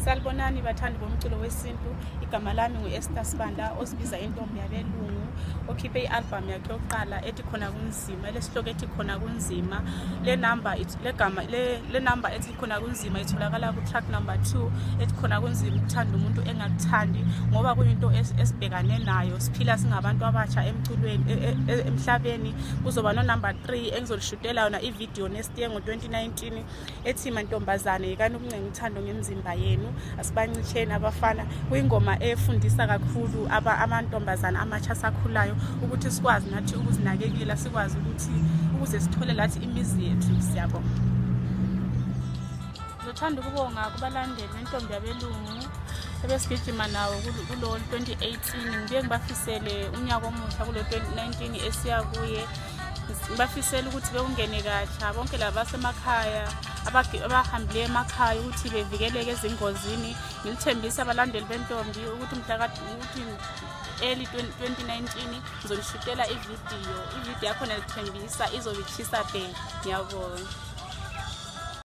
Salibonani bathandi bomculo wesintu, igama lami nguEaster Sibanda osibiza uNtombiyabelungu, okhiphe i-album yakhe yokuqala ethi khona kunzima, lesihloko ethi khona kunzima. Le number ethi khona kunzima itholakala ku track number 2 ethi khona kunzima ukuthanda umuntu engakuthandi, ngoba kuyinto esibhekane nayo, siphila singabantu abatsha emculweni emhlabeni. Kuzoba no number 3 engizolishutela yona ivideo next year ngo-2019 ethi mantombazane yekani ukuncenga uthando ngemzimba yenu, asibancisheni abafana. Kuyingoma efundisa kakhulu amantombazane amatsha asakhulayo ukuthi sikwazi nathi ukuzinakekela, sikwazi ukuthi ukuze sithole lathi imizi yethu. Siyabonga. Ngithanda ukubonga kubalandeli beNtombiyabelungu ebesigijima nawo kulo 2018. Ngiye ngibafisele unyaka omusha kulo 2019 esiya kuye. Ngibafisela ukuthi beungene kahle bonke labasemakhaya abahambile emakhaya ukuthi bevikeleke ezingozini. Ngilithembisa abalandeli bentombi ukuthi ukuthi early 2019 ngizolishutela ivideo yakho nelithembisa izobichisa be. Ngiyabonga.